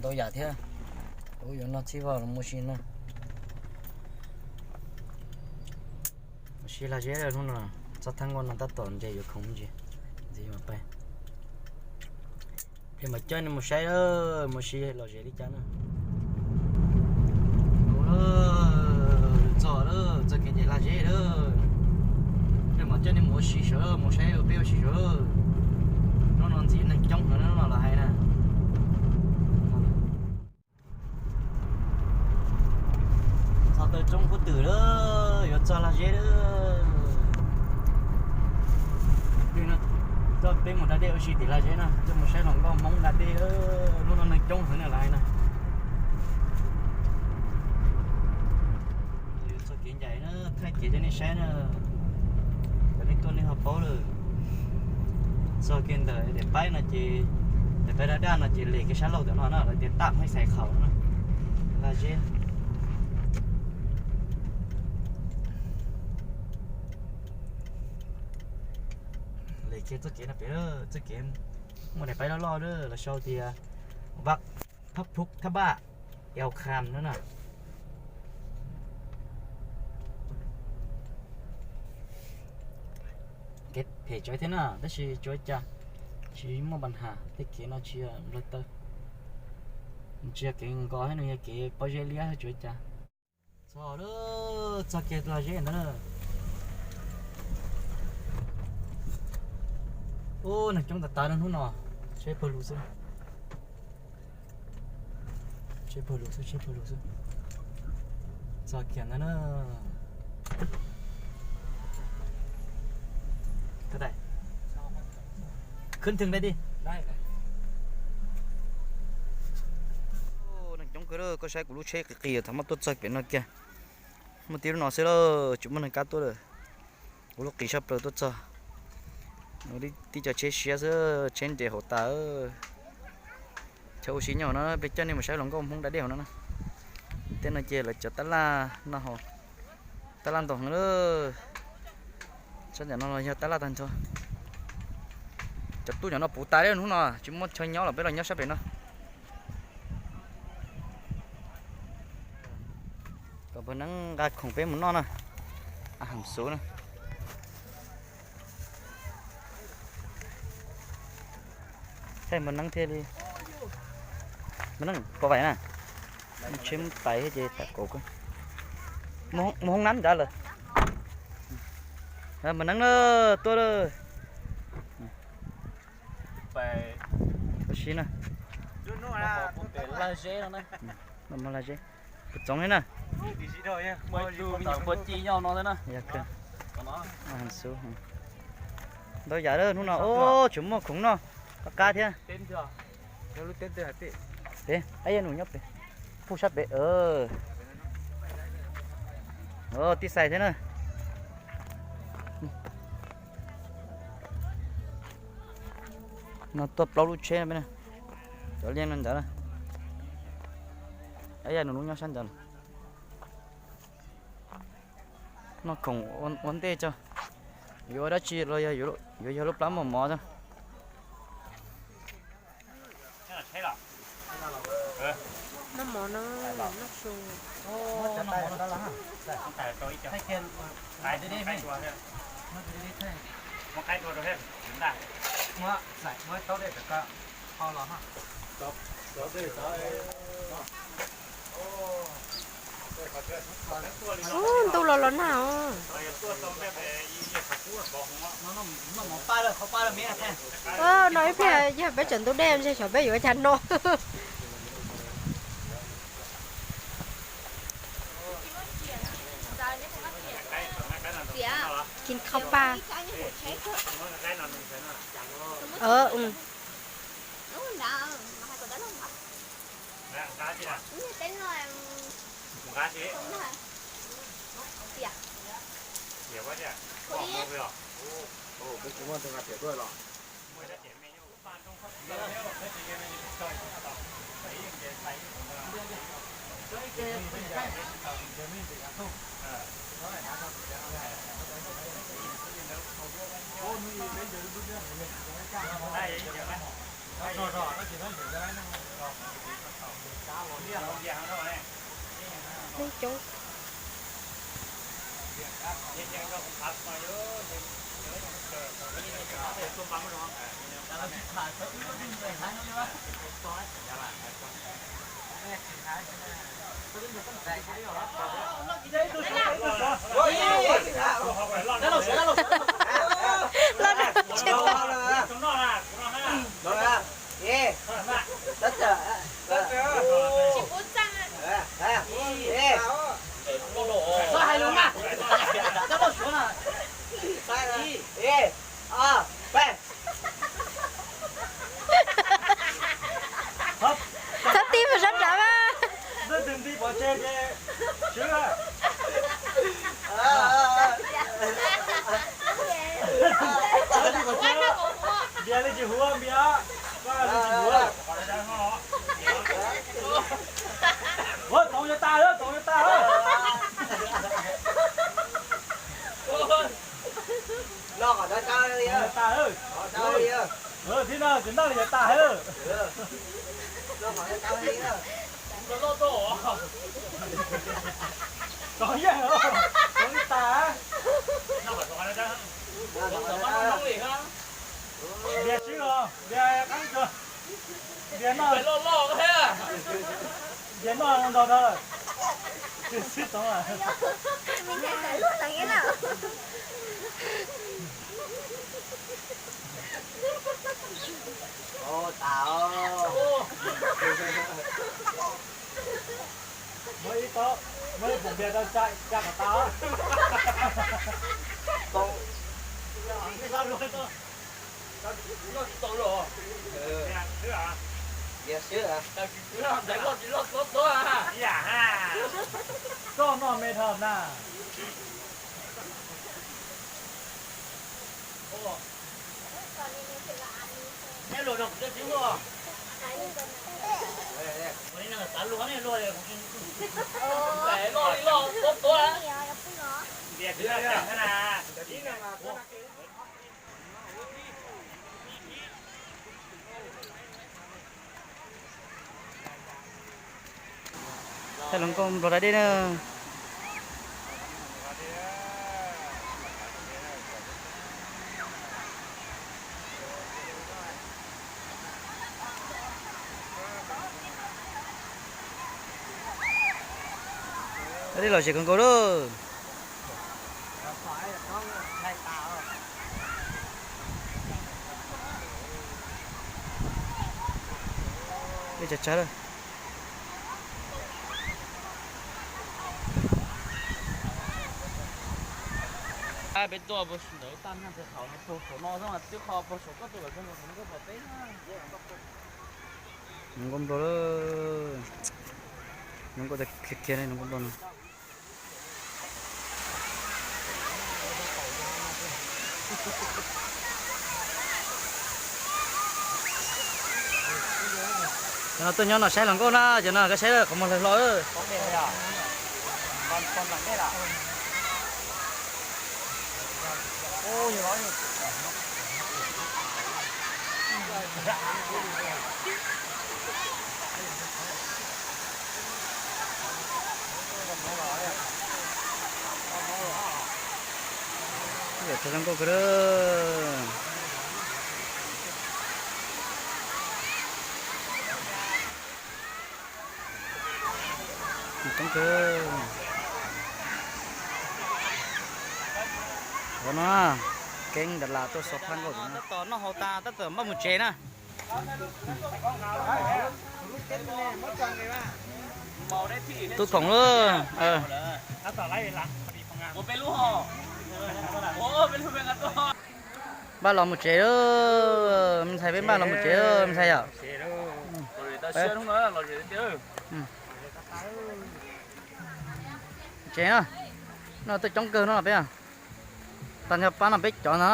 Ntau yam thiab, kuv yuav noj txhib vog los mus ua si na. Mus ua si lag zeb hnub no, txog thab nkauj no tab tom nres yuav khoom ntsis, ntxiv mas pais. Peb mam coj nej mus saib, mus ua si lom zem li cas na. Txog lawm, txog kev nres lag zeb lawm. Peb mam coj nej mus ua si saud, mus saib peb ua si saud. Hnub no ntxim neeg coob heev no los hais na. Txog taw roob kub twm lawm, yuav txog lag zeb lawm. Coj peb mus da dej ua si tim lag zeb na, coj mus saib hluas nkauj Hmoob da dej. Hnub no neeg coob heev na lais na. Txog kev ncaim na, thaij kev coj nej saib na. Cov nej tuaj nej ho paub lawm. Txog kev ntawm daim paib no ces, daim paib daj daj no ces lem kev sab laug tom no na, lawv tias tam haj xais khaum na. Lag zeb. Lem kiag txoj kev no pem, txoj kev muaj daim paib loj loj lawm, lawv sau tias Vaj Phab Phub Thab Npaj Eo Kham no na. Kev phem tsawv thiab na, tab sis tsuav cas tsis muaj npa has, tej kev no tsis yog nplawg taw, tsis yog kev nkos thiab, nws yog kev pob zeb liab tsuav cas. Txog lawm, txog kiag lag zeb ntawd na. Ub, neeg coob tas tas no hnub no, tsheb pawg lug xwb. Tsheb pawg lug xwb, tsheb pawg lug xwb. Txog kiag ntawd na. Khwb thwg dai di. Neeg coob kawg, koj saib kuv lub tsheb qis qis thaum muab tuaj txog pem no kiag. Muaj tib lub no xwb lauj, tsis muaj neeg kab tuaj lawm. Kuv lub qis sab plaws tuaj txog. Tib co tsheb siab xwb, tsheb nres hauv tas. Chaw ua si nyob hauv no, peb coj nej mus saib hluas nkauj Hmoob da dej hauv no na. Tej no ces lawv cov tab laj no hauv, tab laj ntau heev lawm. Sab ntawm no los yog tab laj tag nrho. Cov tub cov no puv tas li hnub no, tsis muaj chaw nyob los peb los nyob sab pem no. Kom npawg Neeb nqa khoom peb mus noj na. A, heem xuv na. Thaij npawg Neeb thiaj li. Npawg Neeb, pov vais na. Tsheb muab tais thiab ces tais kaus kawg. Mus hoob nab nrad lawm. Npawg Neeb na, tuaj lawm. Ua si na. Lag zeb no na. Mus lag zeb. Kuv txoov li na. Yog kawg. Ntau yam lawm hnub no, o, tseem muaj khoom noj qab qab thiab. Pem, ab yam nus nyob pem, pug sab pem. Tib xais thiab na. No tuaj plaub lub tsheb no, cov liaj no ntawd na. Ab yam nus lub nyob sab ntawd. Noj khoom ua ntej tso. Yuav ua dab tsi los yog yuav yog lub plab mos mos tso. Noj mov no, noj su. Ub, ntuj los los nag os. No ib pliag yog peb tseem ntub dej ntshe xyov peb yuav ua cas no. Kis khau pa. Neeg coob. Los nag tsis tau. Txhob tib mus sab nrad mas. Npias li tsis huv, npias, koj li tsis huv. Ua toov yuav tas, toov yuav tas. Yuav tas, thib no tsis noj li yuav tas. Toov yeej, toov li tas. Npias swb os, npias qab ntsuag. Npias noj, npias noj ntog tag lawm. Tsis xwb toov lawm. Muab ib tau, muab ib pum npias rau tsa kom tas. Koj noj me dhau na. Saib hluas nkauj nplog da dej na. Da dej lom zem kawg nkaus lawm. Dej tsawg tsawg lawm. Peb tuaj puag ntawm tab nyaj txog thaum no, puag saum no xwb mas twb qhov puag saum koj tuaj lawm, saum no koj pom peb na. Hluas nkauj nplog lawm. Hluas nkauj khiav khiav ne, hluas nkauj nplog no. Cov no tuaj nyob no saib hluas nkauj na, cov no koj saib qhov muag hlo hlo. Ntxim tshaj zoo nkauj kawg. Coob kawg. Ua no, keeb Dav Las tuaj so phab nkauj no. Tab tom noj haus tas tab tom npaj mus tsev na. Tub Phoom lawm. Npaj los mus tsev lawm, me ntxhais, peb npaj los mus tsev lawm me ntxhais yom. Tsev no, no tuaj coob kawg no peb. Tag nrho pab no peb cov no.